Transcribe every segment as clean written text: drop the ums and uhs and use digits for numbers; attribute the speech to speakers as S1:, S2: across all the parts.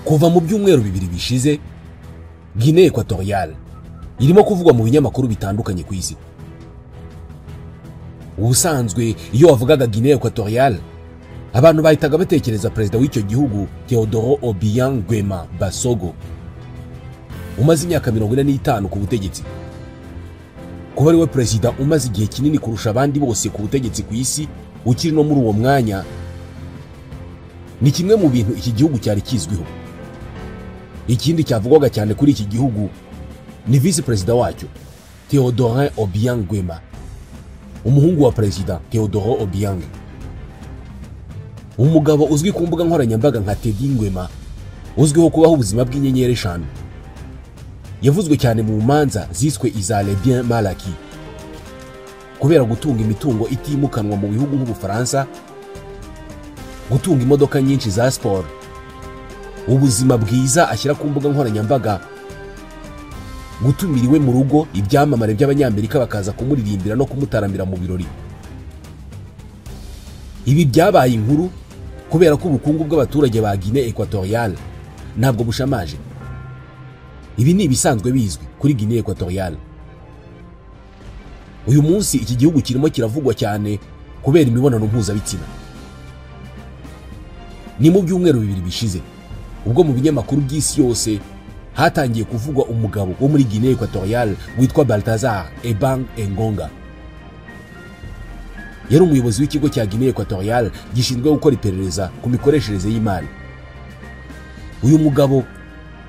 S1: Kuva mu byumweru bibiri bishize, Guinée Equatoriale irimo kuvugwa mu binyamakuru bitandukanye ku isi. Ubusanzwe iyo wavugaga Guinée Equatoriale, abantu bahitaga batekereza perezida w'icyo gihugu Teodoro Obiang Nguema Mbasogo, umaze imyaka 45 ku butegetsi. Kuba ari we perezida umaze igihe kinini kurusha abandi bose ku butegetsi ku isi, ukiri no muri uwo mwanya, ni kimwe mu bintu iki gihugu cyari kizwiho. Ikindi cyavugwaga cyane kuri iki gihugu ni vice perezida wacyo Teodorin Obiang Nguema, umuhungu wa perezida Teodoro Obiang, umugabo uzwi ku mbuga nkoranyambaga nka Teddy Nguema, uzwiho kubaho ubuzima bw'inyenyeri 5. Yavuzwe cyane mu manza ziswe iza Les Biens Mal Acquis kubera gutunga imitungo itimukanwa mu bihugu nk'Ubufaransa, gutunga imodoka nyinshi za sport, ubuzima bwiza ashyira ku mbuga nkoranyambaga, gutumira iwe mu rugo ibyamamare by'Abanyamerika bakaza kumuririmbira no kumutaramira mu birori. Ibi byabaye inkuru kubera ko ubukungu bw'abaturage ba Guinée Equatoriale ntabwo bushamaje. Ibi ni ibisanzwe bizwi kuri Guinée Equatoriale. Uyu munsi iki gihugu kirimo kiravugwa cyane kubera imibonano mpuzabitsina. Ni mu byumweru bibiri bishize ubwo mu binyamakuru by'isi yose hatangiye kuvugwa umugabo wo muri Guinée Equatoriale witwa Baltazar Ebang Engonga. Yari umuyobozi w'ikigo cya Guinée Equatoriale gishinzwe gukora iperereza ku mikoreshereze y'imari. Uyu mugabo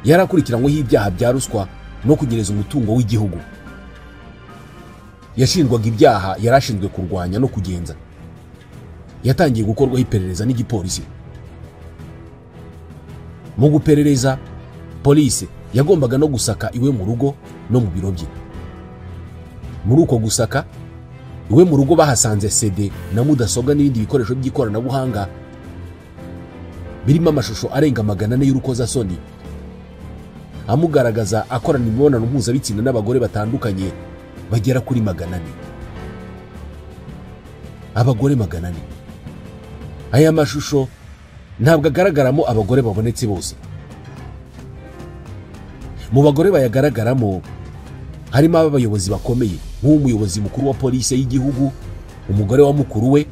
S1: yarakurikiranyweho ibyaha bya ruswa no kunyereza umutungo w'igihugu. Yashinjwaga ibyaha yarashinzwe kurwanya no kugenza. Yatangiye gukorwaho iperereza n'igipolisi. Mu guperereza, polisi yagombaga no gusaka iwe mu rugo no mu biro bye. Muri uko gusaka iwe mu rugo bahasanze CD na mudasobwa n'ibindi bikoresho by'ikoranabuhanga birimo amashusho arenga 400 y'urukozasoni amugaragaza akorana imibonano mpuzabitsina n'abagore batandukanye bagera kuri 400. Abagore 400. Aya mashusho ntabwo agaragaramo abagore babonetse bose. Mu bagore bayagaragaramo harimo abayobozi bakomeye nk'umuyobozi mukuru wa polisi y'igihugu, umugore wa mukuru we,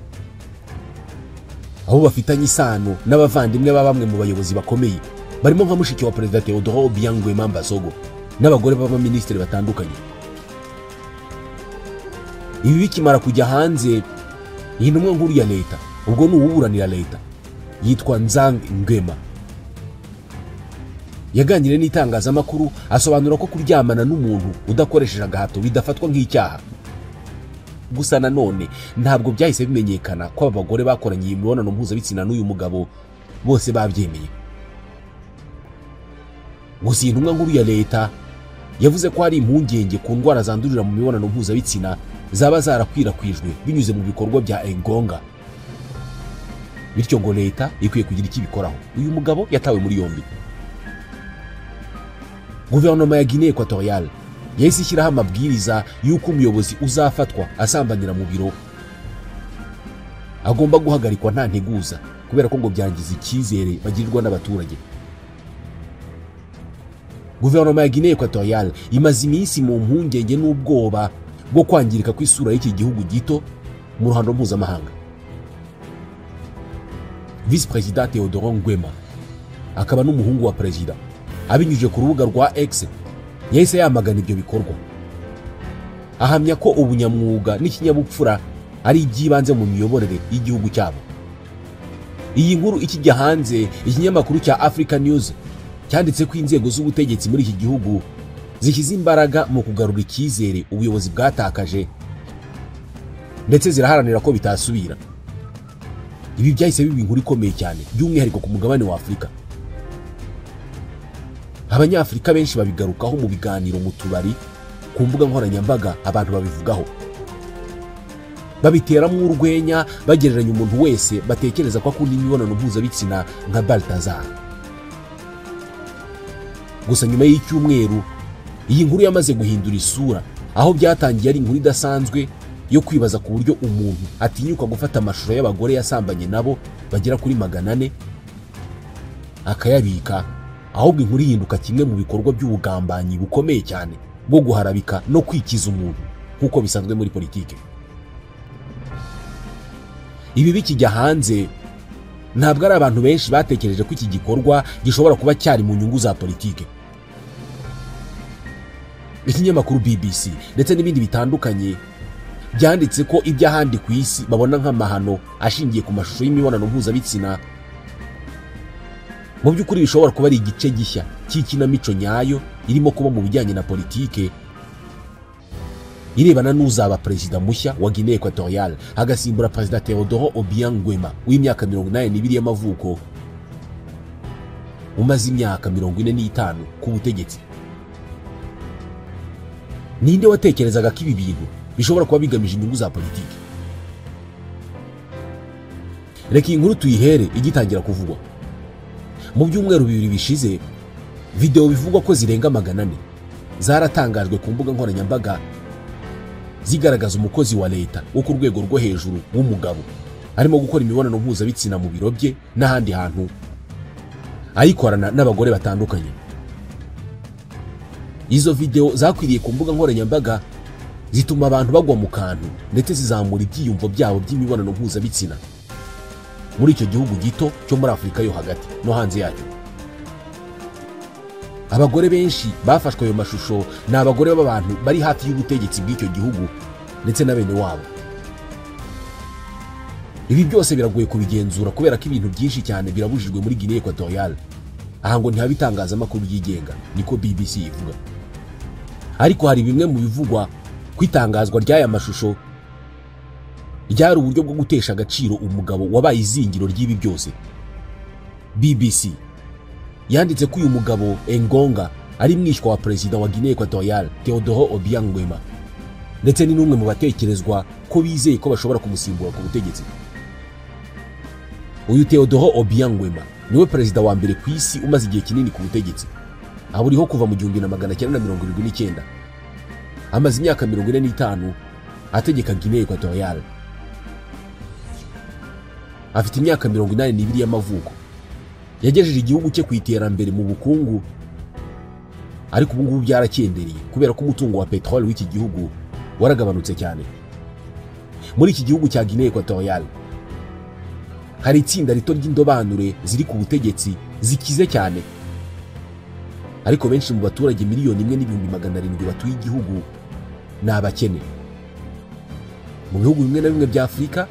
S1: abo bafitanye isano n'abavandimwe ba bamwe mu bayobozi bakomeye barimo nka mushiki wa perezida Teodoro Obiang Nguema Mbasogo n'abagore b'abaminisitiri batandukanye. Ibi bikimara kujya hanze, iyi ntumwa nkuru ya leta, ubwo ni uwuburanira leta, yitwa Nzang Nguema, yaganiriye n'itangazamakuru asobanura ko kuryamana n'umuntu udakoresheje agahato bidafatwa nk'icyaha. Gusa nanone ntabwo byahise bimenyekana ko aba bagore bakoranye imibonano mpuzabitsina n'uyu mugabo bose babyemeye. Gusa iyi ntumwa nkuru ya leta yavuze ko hari impungenge ku ndwara zandurira mu mibonano mpuzabitsina zaba zarakwirakwijwe binyuze mu bikorwa bya Engonga, bityo ngo leta ikwiye kugira icyo ibikoraho. Uyu mugabo yatawe muri yombi. Guverinoma ya Guinée Equatoriale yahise ishyiraho amabwiriza y'uko umuyobozi uzafatwa asambanira mu biro agomba guhagarikwa nta nteguza, kubera ko ngo byangiza icyizere bagirirwa n'abaturage. Guverinoma ya Guinée Equatoriale imaze iminsi mu mpungenge n'ubwoba bwo kwangirika kw'isura y'iki gihugu gito mu ruhando mpuzamahanga. Vice Perezida Teodoro Nguema akaba n'umuhungu wa perezida, abinyujije ku rubuga rwa X yahise yamagana ibyo bikorwa, ahamya ko ubunyamwuga n'ikinyabupfura ari iby'ibanze mu miyoborere y'igihugu cyabo. Iyi nkuru ikijya hanze, ikinyamakuru cya Africa News cyanditse ko inzego z'ubutegetsi muri iki gihugu zishyize imbaraga mu kugarura icyizere ubuyobozi bwatakaje, ndetse ziraharanira ko bitasubira. Ibi byahise biba inkuru ikomeye cyane by'umwihariko ku mugabane wa Afurika. Abanyafurika benshi babigarukaho mu biganiro, mu tubari, ku mbuga nkoranyambaga, abantu babivugaho, babiteramo urwenya, bagereranya umuntu wese batekereza ko akunda imibonano mpuzabitsina nka Baltazar. Gusa nyuma y'icyumweru iyi nkuru yamaze guhindura isura, aho byatangiye ari inkuru idasanzwe yo kwibaza ku buryo umuntu atinyuka gufata amashusho y'abagore yasambanye nabo bagera kuri 400 akayabika, Ahubwo inkuru ihinduka kimwe mu bikorwa by'ubugambanyi bukomeye cyane bwo guharabika no kwikiza umuntu nk'uko bisanzwe muri politike. Ibi bikijya hanze, ntabwo ari abantu benshi batekereje ko iki gikorwa gishobora kuba cyari mu nyungu za politike. Ikinyamakuru BBC ndetse n'ibindi bitandukanye byanditse ko iby'ahandi ku isi babona nk'amahano ashingiye ku mashusho y'imibonano mpuzabitsina mu by'ukuri bishobora kuba ari igice gishya cy'ikinamico nyayo irimo kuba mu bijyanye na politike irebana n'uzaba perezida mushya wa Guinée Equatoriale, agasimbura Perezida Teodoro Obiang Nguema w'imyaka 82 y'amavuko, umaze imyaka 45 ku butegetsi. Ninde watekerezaga ko ibi bintu bishobora kuba bigamije inyungu za politiki? Reka iyi nkuru tuyihere igitangira kuvugwa. Mu byumweru 2 bishize, video bivugwa ko zirenga 400 zaratangajwe ku mbuga nkoranyambaga zigaragaza umukozi wa leta wo ku rwego rwo hejuru w'umugabo arimo gukora imibonano mpuzabitsina mu biro bye n'ahandi hantu, ayikorana n'abagore batandukanye. Izo video zakwiriye ku mbuga nkoranyambaga zituma abantu bagwa mu kantu ndetse zizamura ibyiyumvo byabo by'imibonano mpuzabitsina muri icyo gihugu gito cyo muri Afurika yo hagati no hanze yacyo. Abagore benshi bafashwe ayo mashusho ni abagore b'abantu bari hafi y'ubutegetsi bw'icyo gihugu ndetse na bene wabo. Ibi byose biragoye kubigenzura kubera ko ibintu byinshi cyane birabujijwe muri Guinée Equatoriale. Aha ngo ntihaba itangazamakuru ryigenga, niko BBC ivuga. Ariko hari bimwe mu bivugwa ku itangazwa ry'aya mashusho ryari uburyo bwo gutesha agaciro umugabo wabaye izingiro ry'ibi byose. BBC yanditse ko uyu mugabo Engonga ari mwishywa wa perezida wa Guinée Equatoriale Teodoro Obiang Nguema, ndetse ni n'umwe mu batekerezwa ko bizeye ko bashobora kumusimbura ku butegetsi. Uyu Teodoro Obiang Nguema niwe perezida wa mbere ku isi umaze igihe kinini ku butegetsi. Aburiho kuva mu 1979. Amaze imyaka 45 ategeka Guinée Equatoriale. Afite imyaka 82 y'amavuko. Yagejeje igihugu cye ku iterambere mu bukungu, ariko ubu ngubu byarakendereye kubera ko umutungo wa peteroli w'iki gihugu waragabanutse cyane. Muri iki gihugu cya Guinée Equatoriale hari itsinda rito ry'indobanure ziri ku butegetsi zikize cyane, ariko benshi mu baturage 1,700,000 batuye igihugu ni abakene. Mu bihugu bimwe na bimwe bya Afurika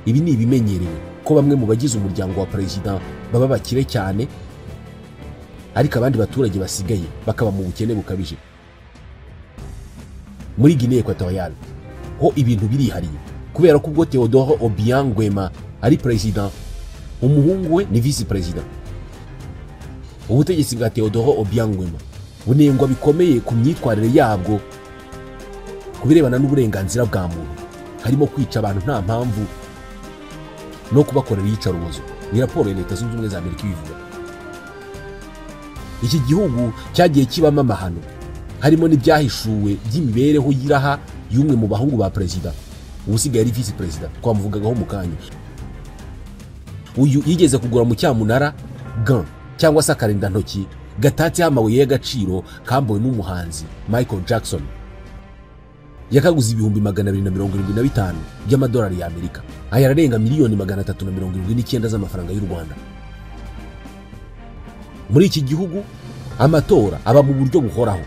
S1: ibi ni ibimenyerewe ko bamwe mu bagize umuryango wa perezida baba bakire cyane, ariko abandi baturage basigaye bakaba mu bukene bukabije. Muri Guinée Equatoriale ho ibintu birihariye kubera ko ubwo Teodoro Obiang Nguema ari perezida, umuhungu we ni vice perezida. Ubutegetsi bwa Teodoro Obiang Nguema bunengwa bikomeye ku myitwarire yabwo ku birebana n'uburenganzira bwa muntu, harimo kwica abantu nta mpamvu no kubakorera iyicarubozo. Ni raporo ya Leta Zunze Ubumwe za Amerika ibivuga. Iki gihugu cyagiye kibamo amahano, harimo n'ibyahishuwe by'imibereho y'iraha y'umwe mu bahungu ba perezida usigaye ari vice perezida twamuvugagaho mu kanya. Uyu yigeze kugura mu cyamunara gant cyangwa se akarindantoki gatatseho amabuye y'agaciro kambuwe n'umuhanzi Michael Jackson. Yakaguze 275,000 by'amadolari y'Amerika, aya ararenga 379,000,000 z'amafaranga y'u Rwanda. Muri iki gihugu amatora aba mu buryo buhoraho,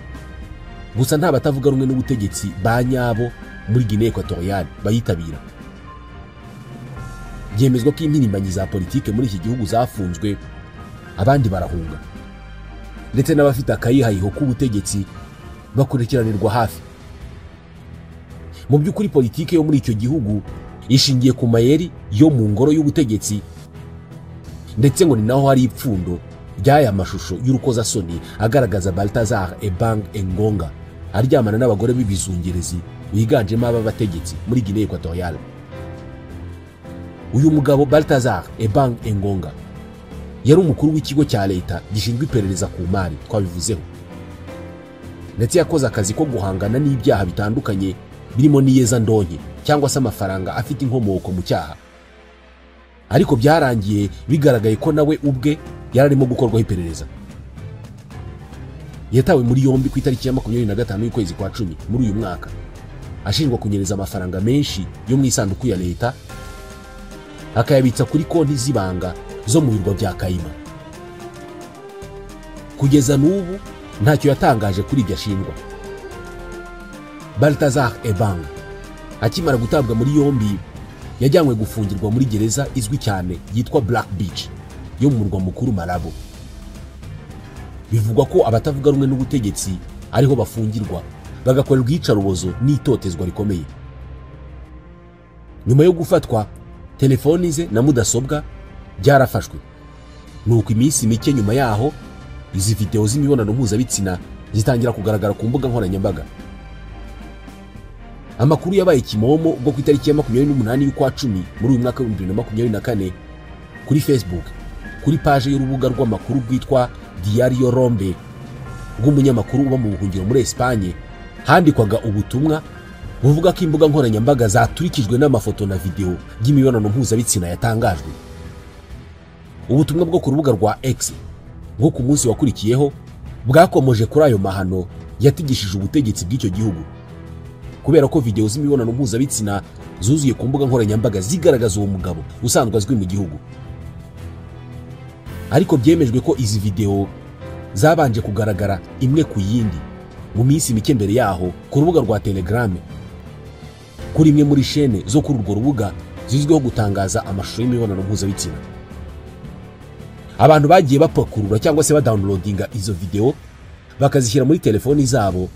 S1: gusa nta batavuga rumwe n'ubutegetsi ba nyabo muri Guinée Equatoriale bayitabira. Byemezwa ko impirimbanyi za politike muri iki gihugu zafunzwe, abandi barahunga, ndetse n'abafite akayihayiho k'ubutegetsi bakurikiranirwa hafi. Mu by'ukuri politike yo muri icyo gihugu ishingiye ku mayeri yo mu ngoro y'ubutegetsi, ndetse ngo ni naho hari ipfundo ry'aya mashusho y'urukozasoni agaragaza Baltazar Ebang Engonga aryamana n'abagore b'ibizungerezi biganjemo ab'abategetsi muri Guinée Equatoriale. Uyu mugabo Baltazar Ebang Engonga yari umukuru w'ikigo cya leta gishinzwe iperereza ku mari twabivuzeho, ndetse yakoze akazi ko guhangana n'ibyaha bitandukanye birimo n'iyeza ndonke cyangwa se amafaranga afite inkomoko mu cyaha. Ariko byarangiye bigaragaye ko nawe ubwe yararimo gukorwaho iperereza. Yatawe muri yombi ku itariki ya 25 y'ukwezi kwa 10 muri uyu mwaka, ashinjwa kunyereza amafaranga menshi yo mu isanduku ya leta akayabitsa kuri konti z'ibanga zo mu birwa bya Kayima. Kugeza n'ubu ntacyo yatangaje kuri ibyo ashinjwa. Balthazar Ebang akimara gutabwa muri yombi yajyanywe gufungirwa muri gereza izwi cyane yitwa Black Beach yo mu murwa mukuru Malabo. Bivugwa ko abatavuga rumwe n'ubutegetsi ariho bafungirwa bagakorerwa iyicarubozo n'itotezwa rikomeye. Nyuma yo gufatwa, telefoni ze na mudasobwa byarafashwe. Nuko iminsi mike nyuma yaho izi video z'imibonano mpuzabitsina zitangira kugaragara ku mbuga nkoranyambaga. Amakuru yabaye kimomo ubwo ku itariki ya 28 y'ukwa 10 muri uyu mwaka wa 2024 kuri Facebook, kuri page y'urubuga rw'amakuru rwitwa Diario Rombe rw'umunyamakuru uba mu buhungiro muri Espagne, handikwaga ubutumwa buvuga ko imbuga nkoranyambaga zaturikijwe n'amafoto na video by'imibonano mpuzabitsina yatangajwe. Ubutumwa bwo ku rubuga rwa X bwo ku munsi wakurikiyeho bwakomoje kuri ayo mahano yatigishije ubutegetsi bw'icyo gihugu, kubera ko video z'imibonano mpuzabitsina zuzuye ku mbuga nkoranyambaga zigaragaza uwo mugabo usanzwe azwi mu gihugu. Ariko byemejwe ko izi video zabanje kugaragara imwe ku yindi mu minsi mike mbere yaho ku rubuga rwa Telegram, kuri imwe muri shene zo kuri urwo rubuga zizwiho gutangaza amashusho y'imibonano mpuzabitsina. Abantu bagiye bapakurura cyangwa se badownloadinga izo video bakazishyira muri telefoni zabo,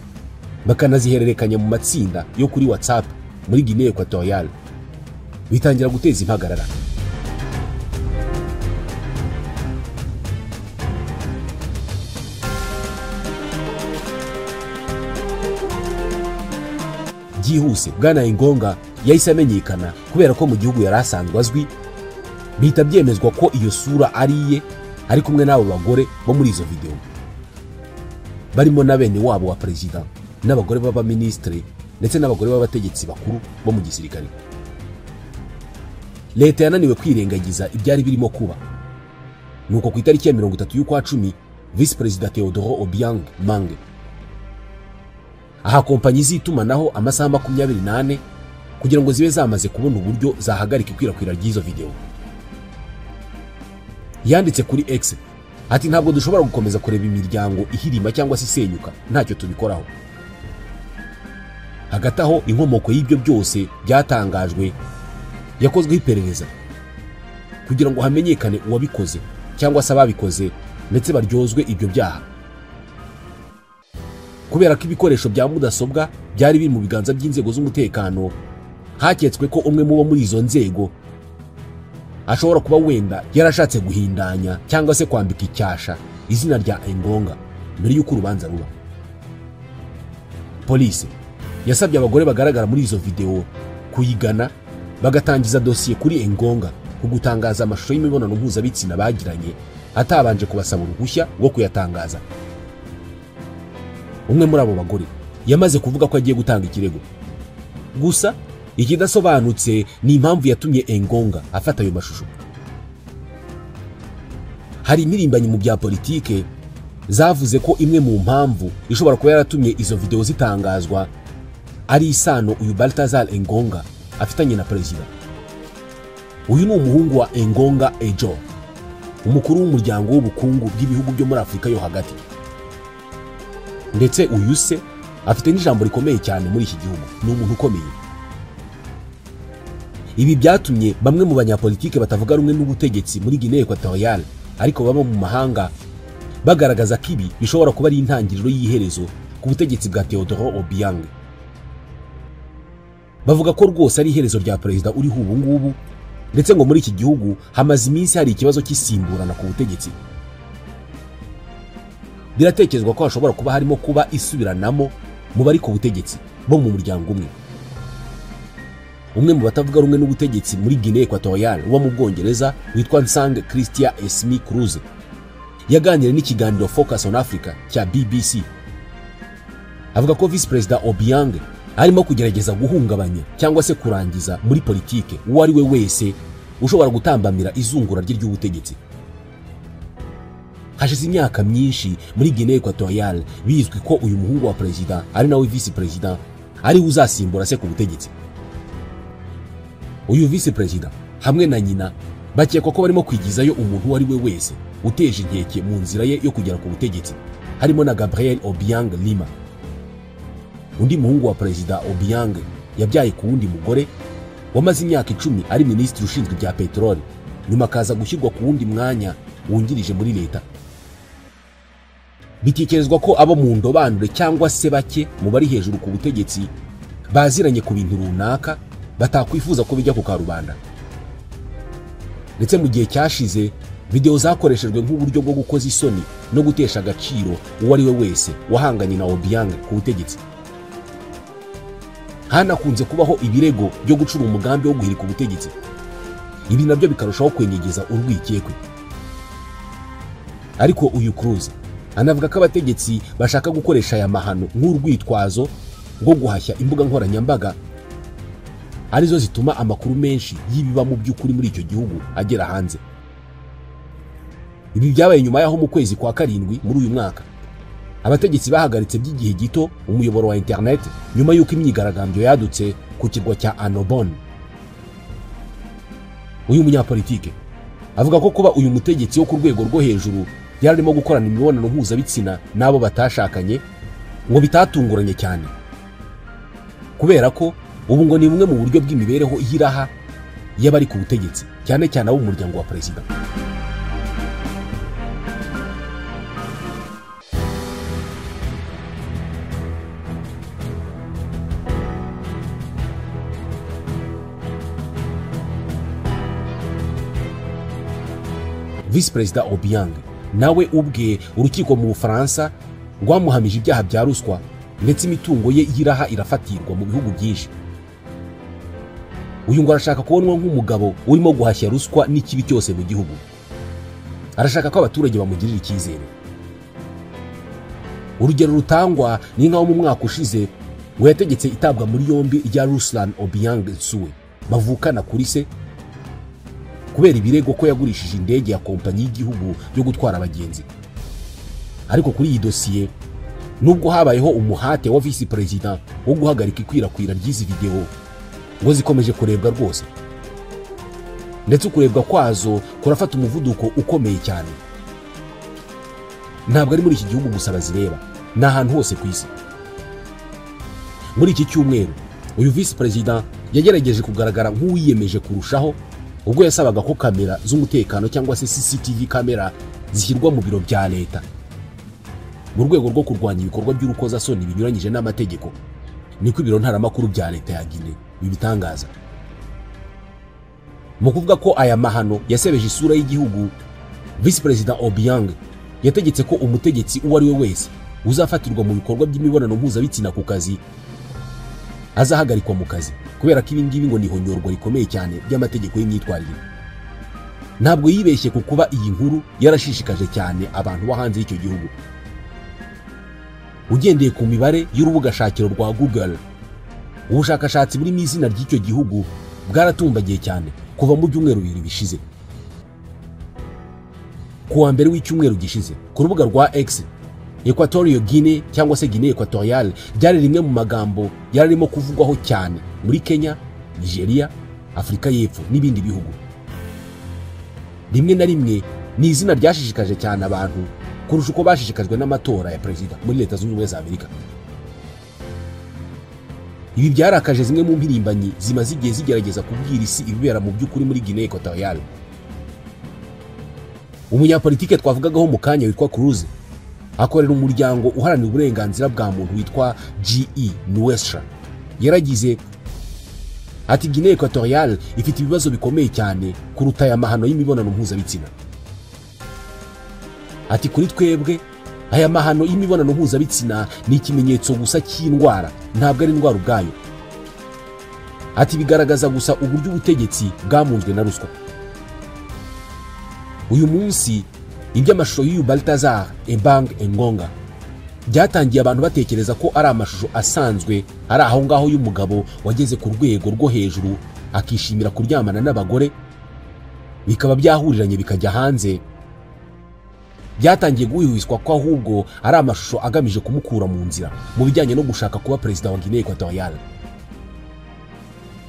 S1: bakanazihererekanya mu matsinda yo kuri WhatsApp muri Guinea Equatoriale, bitangira guteza impagarara. Byihuse Bwana Engonga yahise amenyekana kubera ko mu gihugu yari asanzwe azwi, bihita byemezwa ko iyo sura ari iye ari kumwe n'abo bagore bo muri izo video, barimo na bene wabo wa president n'abagore b'abaministre ndetse n'abagore b'abategetsi bakuru bo mu gisirikare. Leta yananiwe kwirengagiza ibyari birimo kuba. Nuko ku itariki ya 30 y'ukwa 10 Vice President Teodoro Obiang Mangue aha kompanyi z'itumanaho amasaha 24 kugira ngo zibe zamaze kubona uburyo zahagarika ikwirakwira ry'izo video. Yanditse kuri X ati ntabwo dushobora gukomeza kureba imiryango ihirima cyangwa se isenyuka ntacyo tubikoraho. Hagati aho inkomoko y'ibyo byose byatangajwe yakozwe iperereza kugira ngo hamenyekane uwabikoze cyangwa se ababikoze ndetse baryozwe ibyo byaha. Kubera ko ibikoresho bya mudasobwa byari biri mu biganza by'inzego z'umutekano, haketswe ko umwe mu bo muri izo nzego ashobora kuba wenda yarashatse guhindanya cyangwa se kwambika icyasha izina rya Engonga mbere y'uko urubanza ruba. Polisi yasabye abagore bagaragara muri izo video kuyigana bagatangiza dosiye kuri Engonga ku gutangaza amashusho y'imibonano mpuzabitsina bagiranye atabanje kubasaba uruhushya rwo kuyatangaza. Umwe muri abo bagore yamaze kuvuga ko agiye gutanga ikirego. Gusa ikidasobanutse ni impamvu yatumye Engonga afata ayo mashusho. Hari imirimbanyi mu bya politike zavuze ko imwe mu mpamvu ishobora kuba yaratumye izo video zitangazwa ari isano uyu Balthazar Engonga afitanye na president. Uyu ni umuhungu wa Engonga Ejo, umukuru w'umuryango w'ubukungu bw'ibihugu byo muri Afurika yo hagati. Ndetse uyu se afite n'ijambo rikomeye cyane muri iki gihugu, ni umuntu ukomeye. Ibi byatumye bamwe mu banyapolitike batavuga rumwe n'ubutegetsi muri Guinea Equatoriale ariko baba mu mahanga bagaragaza ko ibi bishobora kuba ari intangiriro y'iherezo ku butegetsi bwa Teodoro Obiang. Bavuga ko rwose ari iherezo rya perezida uriho ubu ngubu, ndetse ngo muri iki gihugu hamaze iminsi hari ikibazo cy'isimburana ku butegetsi. Biratekerezwa ko hashobora kuba harimo kuba isubiranamo mu bari ku butegetsi bo mu muryango umwe. Umwe mu batavuga rumwe n'ubutegetsi muri Guinea Equatoriale uba mu Bwongereza witwa Nsang Christian Esmi Cruz yaganiriye n'ikiganiro Focus on Africa cya BBC, avuga ko Vice President Obiang arimo kugerageza guhungabanya cyangwa se kurangiza muri politike uwo ari we wese ushobora gutambamira izungura rye ry'ubutegetsi. Hashize imyaka myinshi muri Guinée Equatoriale bizwi ko uyu muhungu wa perezida ari nawe vice perezida ari uzasimbura se ku butegetsi. Uyu vice perezida hamwe na nyina bakekwa ko barimo kwigizayo umuntu uwo ari we wese uteje inkeke mu nzira ye yo kugera ku butegetsi, harimo na Gabriel Obiang Lima, undi muhungu wa perezida Obiang yabyaye ku wundi mugore wamaze imyaka 10 ari minisitiri ushinzwe ibya peteroli, nyuma akaza gushyirwa ku wundi mwanya wungirije muri leta. Bitekerezwa ko abo mu ndobanure cyangwa se bake mu bari hejuru ku butegetsi baziranye ku bintu runaka batakwifuza ko bijya ku karubanda. Ndetse mu gihe cyashize video zakoreshejwe nk'uburyo bwo gukoza isoni no gutesha agaciro uwo ari we wese wahanganye na Obiang ku butegetsi. Hanakunze kubaho ibirego byo gucura umugambi wo guhirika ubutegetsi, ibi nabyo bikarushaho kwenyegeza urwikekwe. Ariko uyu Cruz anavuga ko abategetsi bashaka gukoresha aya mahano nk'urwitwazo rwo guhashya imbuga nkoranyambaga arizo zituma amakuru menshi y'ibiba mu by'ukuri muri icyo gihugu agera hanze. Ibi byabaye nyuma yaho mu kwezi kwa 7 muri uyu mwaka abategetsi bahagaritse by'igihe gito umuyoboro wa internet nyuma y'uko imyigaragambyo yadutse ku kirwa cya Annobon. Uyu munyapolitike avuga ko kuba uyu mutegetsi wo ku rwego rwo hejuru yararimo gukorana imibonano mpuzabitsina n'abo batashakanye ngo bitatunguranye cyane, kubera ko ubu ngo ni bumwe mu buryo bw'imibereho y'iraha y'abari ku butegetsi, cyane cyane abo mu muryango wa perezida. Vice Perezida Obiang nawe ubwe urukiko mu Bufaransa rwamuhamije ibyaha bya ruswa, ndetse imitungo ye y'iraha irafatirwa mu bihugu byinshi. Uyu ngo arashaka kubonwa nk'umugabo urimo guhashya ruswa n'ikibi cyose mu gihugu. Arashaka ko abaturage bamugirira icyizere. Urugero rutangwa ni nkaho mu mwaka ushize ngo yategetse itabwa muri yombi rya Ruslan Obiang Nsue bavukana kuri se kubera ibirego ko yagurishije indege ya kompanyi y'igihugu yo gutwara abagenzi. Ariko kuri iyi dosiye, nubwo habayeho umuhate wa vice president wo guhagarika ikwirakwira ry'izi video, ngo zikomeje kurebwa rwose, ndetse ukurebwa kwazo kurafata umuvuduko ukomeye cyane. Ntabwo ari muri iki gihugu gusa bazireba, ni ahantu hose ku isi. Muri iki cyumweru uyu vice president yagerageje kugaragara nk'uwiyemeje kurushaho ubwo yasabaga ko kamera z'umutekano cyangwa se CCTV kamera zishyirwa mu biro bya leta mu rwego rwo kurwanya ibikorwa by'urukozasoni binyuranyije n'amategeko. Niko ibiro ntaramakuru bya leta ya Guinea bibitangaza. Mu kuvuga ko aya mahano yasebeje isura y'igihugu, Vice President Obiang yategetse ko umutegetsi uwo ari we wese uzafatirwa mu bikorwa by'imibonano mpuzabitsina ku kazi azahagarikwa mu kazi, kubera ko ibi ngibi ngo ni ihonyorwa rikomeye cyane ry'amategeko y'imyitwarire. Ntabwo yibeshye ku kuba iyi nkuru yarashishikaje cyane abantu bo hanze y'icyo gihugu. Ugendeye ku mibare y'urubuga shakiro rwa Google, ubushakashatsi burimo izina ry'icyo gihugu bwaratumbagiye cyane kuva mu byumweru 2 bishize. Ku wa mbere w'icyumweru gishize, ku rubuga rwa X, Equatorial Guinea cyangwa se Guinea Equatoriale byari rimwe mu magambo yararimo kuvugwaho cyane muri Kenya, Nigeria, Afurika y'Epfo n'ibindi bihugu. Rimwe na rimwe ni izina ryashishikaje cyane abantu kurusha uko bashishikajwe n'amatora ya perezida muri Leta Zunze Ubumwe za Amerika. Ibi byarakaje zimwe mu mpirimbanyi zimaze igihe zigerageza kubwira isi ibibera mu by'ukuri muri Guinea Equatoriale. Umunyapolitike twavugagaho mu kanya witwa Cruz akorera umuryango uharanira uburenganzira bwa muntu witwa GE Nuestra yaragize ati Guinea Equatoriale ifite ibibazo bikomeye cyane kuruta aya mahano y'imibonano mpuzabitsina. Ati kuri twebwe aya mahano y'imibonano mpuzabitsina ni ikimenyetso gusa cy'indwara, ntabwo ari indwara ubwayo. Ati bigaragaza gusa uburyo ubutegetsi bwamunzwe na ruswa. Uyu munsi iby'amashusho y'uyu Baltazar Ebang Engonga byatangiye abantu batekereza ko ari amashusho asanzwe ari aho ngaho y'umugabo wageze ku rwego rwo hejuru akishimira kuryamana n'abagore, bikaba byahuriranye bikajya hanze. Byatangiye guhwihwiswa ko ahubwo ari amashusho agamije kumukura mu nzira mu bijyanye no gushaka kuba perezida wa Guinée Equatoriale.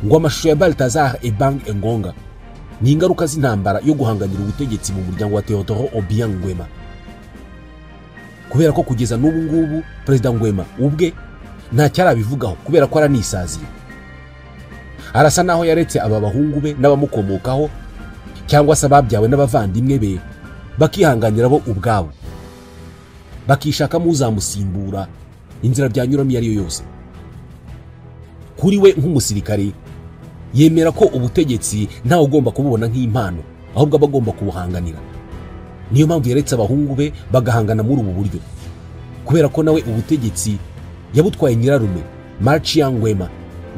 S1: Ngo amashusho ya Balthazar Ebang Engonga ni ingaruka z'intambara yo guhanganira ubutegetsi mu muryango wa Teodoro Obiang Nguema, kubera ko kugeza n'ubu ngubu perezida Nguema ubwe ntacyo arabivugaho kubera ko aranisaziye. Arasa naho yaretse aba bahungu be n'abamukomokaho cyangwa se ababyawe n'abavandimwe be bakihanganira bo ubwabo, bakishakamo uzamusimbura inzira byanyuramo iyo ari yo yose. Kuri we nk'umusirikare yemera ko ubutegetsi ntawe ugomba kububona nk'impano, ahubwo aba agomba kubuhanganira. Niyo mpamvu yaretse abahungu be bagahangana muri ubu buryo, kubera ko nawe ubutegetsi yabutwaye nyirarume Marcia Nguema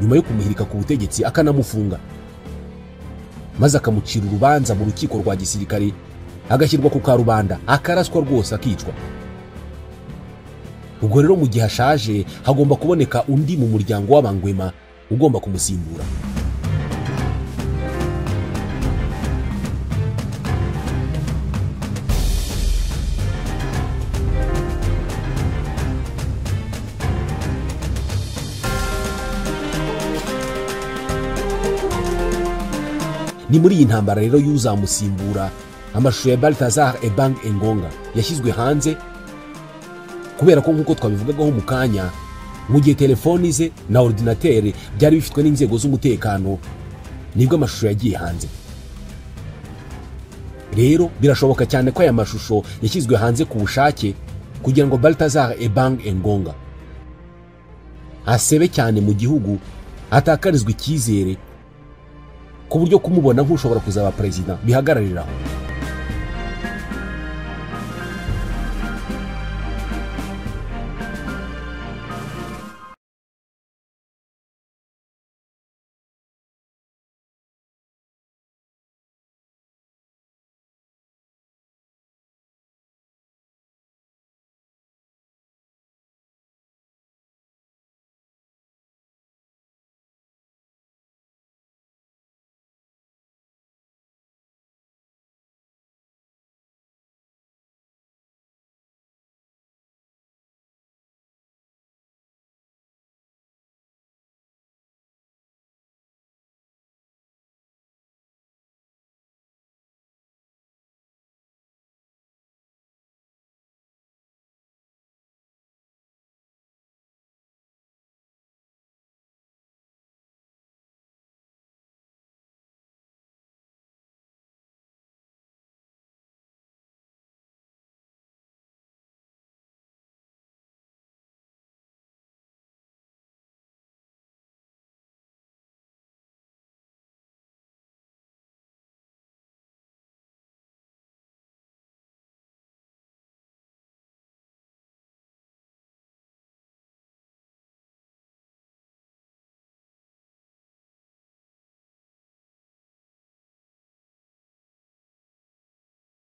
S1: nyuma yo kumuhirika ku butegetsi akanamufunga, maze akamucira urubanza mu rukiko rwa gisirikare, agashyirwa ku karubanda, akaraswa rwose akicwa. Ubwo rero mu gihe ashaje hagomba kuboneka undi mu muryango w'Abangwema ugomba kumusimbura. Ni muri iyi ntambara rero y'uzamusimbura amashusho ya Balthazar Ebang Engonga yashyizwe hanze, kubera ko nk'uko twabivugagaho mu kanya, mu gihe telefoni ze na ordinateur byari bifitwe n'inzego z'umutekano, nibwo amashusho yagiye hanze. Rero birashoboka cyane ko aya mashusho yashyizwe hanze ku bushake kugira ngo Balthazar Ebang Engonga asebe cyane mu gihugu, atakarizwe icyizere ku buryo kumubona nk'ushobora kuzaba perezida bihagarariraho.